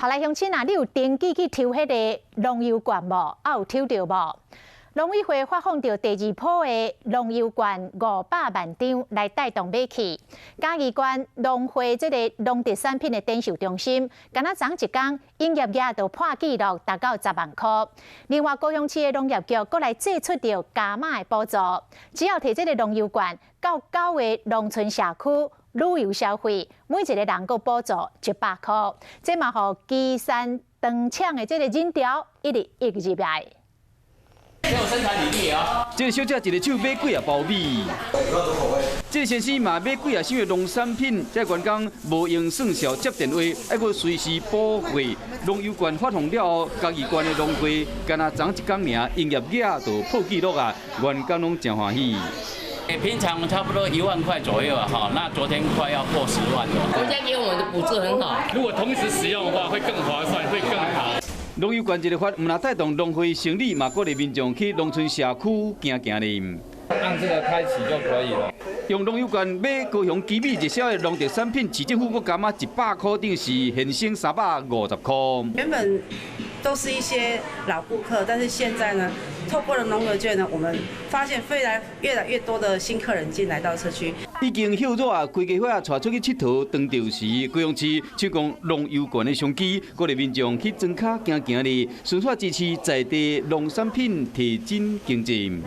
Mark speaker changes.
Speaker 1: 好來，鄉親啊，你有登記去抽彼个農遊券無？啊，有抽著無？農委會發放著第二波的農遊券500萬張來帶動買氣。嘉義縣農會這个農特產品的展售中心，敢若昨一工營業額就破紀錄，達到10萬箍。另外，高雄市的農業局閣來祭出著加碼的補助，只要提這个農遊券到九个農村社區旅遊消費，每一个人閣補助100箍。這嘛予旗山糖廠的這个人潮一直湧入來。
Speaker 2: 有生產履歷啊！
Speaker 3: 這个小姐一个手買幾仔包米，這个先生嘛買幾仔箱的農產品。這個員工無用算數接電話，還閣隨時補貨。農遊券發放了後，嘉義縣的農會敢若昨一工爾，營業額就破紀錄啊！員工攏誠歡喜。
Speaker 2: 平常差不多1萬塊左右啊，哈，那昨天快要破10萬了。
Speaker 4: 國家給我們的補助很好，
Speaker 5: 如果同時使用的話，會更划算，會更好。
Speaker 3: 農遊券這个發，毋但帶動農會生意，嘛鼓勵民眾去農村社區行行咧。
Speaker 5: 按這個開啟就可以了。
Speaker 3: 用農遊券買高雄基米熱銷的農特產品，市政府閣加碼100箍，等於是現省350箍。
Speaker 6: 原本都是一些老顧客，但是現在呢，透過了農遊券呢，我們發現越來越來越多的新客人進來到社區。
Speaker 3: 已經歇熱啊，規家伙仔帶出去𨑨迌，當著時高雄市推廣農遊券的商機，鼓勵民眾去莊跤行行咧，順煞支持在地農產品提振經濟。